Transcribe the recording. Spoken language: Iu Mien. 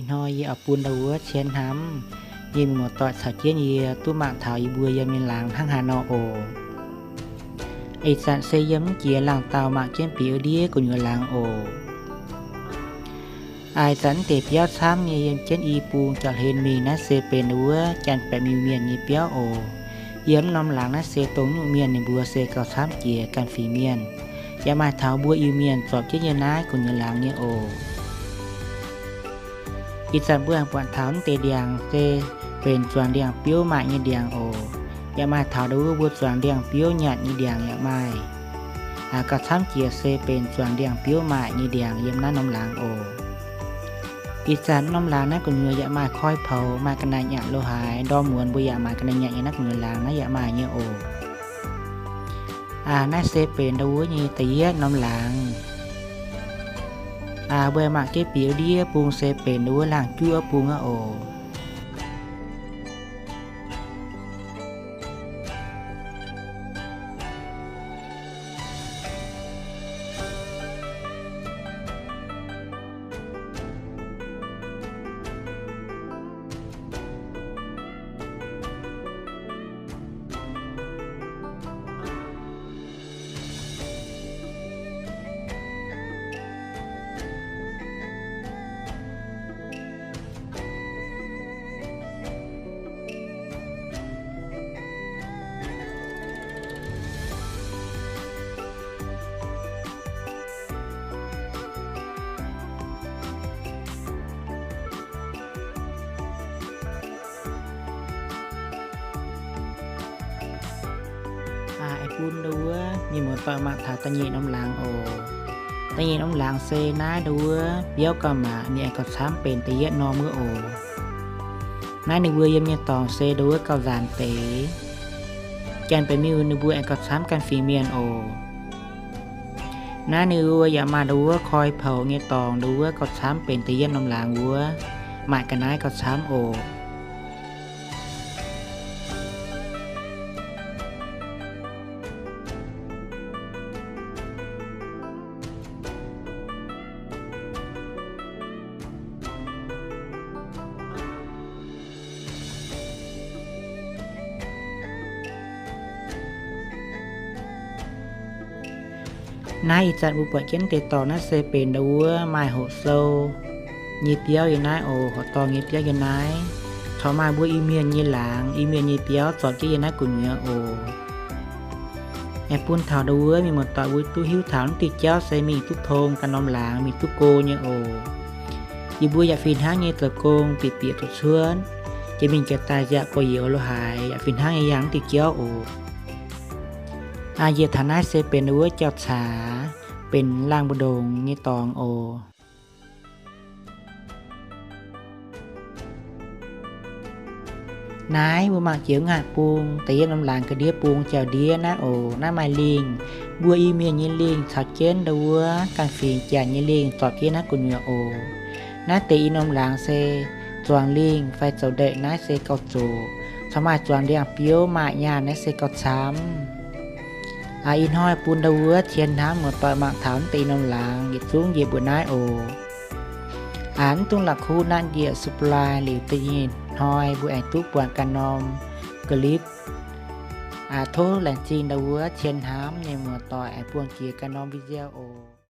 Ih hnoi yie oix bun ndau wuov cien hnamv nyei muoz-doic caux jienv yie duqv mangc taux yie mbuo yiem nyei laangz hnangv haaix nor oc. Ih zanc se yiem jiex laangz dauh mangc jienv bieqc ndiev gu'nyuoz laangz oc. Ih zanc mv deix biauv camv nyei yiem jienv i bung jauv-hlen mingh naaiv se benx ndau wuov Janx-Baeqc Miuh Mienh nyei biauv oc. Yiem norm laangz naaiv se dongh nyungc mienh ninh mbuo se gauh camv jiex ganh fingx mienh. Yaac maaih taux mbuo Iu-Mienh zorpc jienv yiem naaiv gu'nyuoz laangz nyei oc. Ih zanc mbuo aengx buatc taux mv deix ndiangx se benx zuangx ndiangx-biouv maaih nyei ndiangx oc. Yaac maaih taux ndau wuov mbuo zuangx ndiangx-biouv nyanc nyei ndiangx yaac maaih. Gauh camv jiex se benx zuangx ndiangx-biouv maaih nyei ndiangx yiem naaiv norm laangz oc. Ih zanc norm laangz naaiv gu'nyuoz yaac maaih koi poux, maaih ga'naaiv nyanc lo haaix, ndorm muonz mbuo yaac maaih ga'naaiv nyanc yiem naaiv gu'nyuoz laangz naaiv yaac maaih nyei oc. Naaiv se benx ndau wuov nyei da'yietv norm laangz. Mbuo mangc jienv bieqc ndiev bung se benx ndau wuov laangh juov bung aqv oc. Aengx bun ndau wuov mienh muoz-doic mangc taux da'nyeic norm laangz oc. Da'nyeic norm laangz se naaiv ndau wuov biauv gauh maac, ninh aengx gauh camv benx da'yietv norm wuov oc. Naaiv ninh mbuo yiem nyei dorngx se ndau wuov gauh nzaanx deix. Janx-Baeqc Miuh ninh mbuo aengx gauh camv ganh fingx mienh oc. Naaiv ninh mbuo yaac maaih ndau wuov koi poux nyei dorngx ndau wuov gauh camv benx da'yietv norm laangz wuov, maaih ga'naaiv gauh camv oc. Naaiv ih zanc mbuo buatc jienv deix dorngx naaiv se benx ndau wuov maaih hoqc sou nyei biauv yiem naaiv oc, hoqc dorngh nyei biauv yiem naaiv. Corc maaih mbuo Iu-Mienh nyei laangz, Iu-Mienh nyei biauv zorpc jienv yiem naaiv gu'nyuoz oc. Aengx bun taux ndau wuov mienh muoz-doic mbuo duqv hiuv taux naaiv diuh jauv se mingh duqv tong ganh norm laangz mingh duqv go nyei oc. Yie mbuo yaac fih hnangv nyei zoux gong bieqc bieqc zuqc cuotv, jiex mingh jiex daaih nziaauc gorx-youz lo haaix yaac fih hnangv nyei yangh naaiv diuh jauv oc. Njiec taux naaiv se benx ndau wuov jauv-caax, benx laangh mbu'ndongx nyei dorngx oc. Naaiv mbuo mangc jiex ngaatc bung da'yietv norm laangz ga'ndiev bung jauv-ndiev naaiv oc. Naaiv maaih lingh, mbuo Iu-Mienh nyei lingh caux jienv ndau wuov ganh fingx Janx nyei lingh zorpc jienv naaiv gu'nyuoz oc. Naaiv deix i norm laangz se zuangx lingh fai zoux ndeic naaiv se gauh zoqc. Corc maaih zuangx ndiangx-biouv maaih nyaanh naaiv se gauh camv. Ih hnoi bun ndau wuov cien hnamv muoz-doic mangc taux naaiv deix i norm laangz yietc zungv njiec mbuo naaiv oc. Mv dungx la'kuqv natv njiec subscribe liuz deix nyei hnoi mbuo aengx duqv buatc ganh norm clip. Tov laengz zingh ndau wuov cien hnamv nyei muoz-doic aengx buangh jiex ganh norm video oc.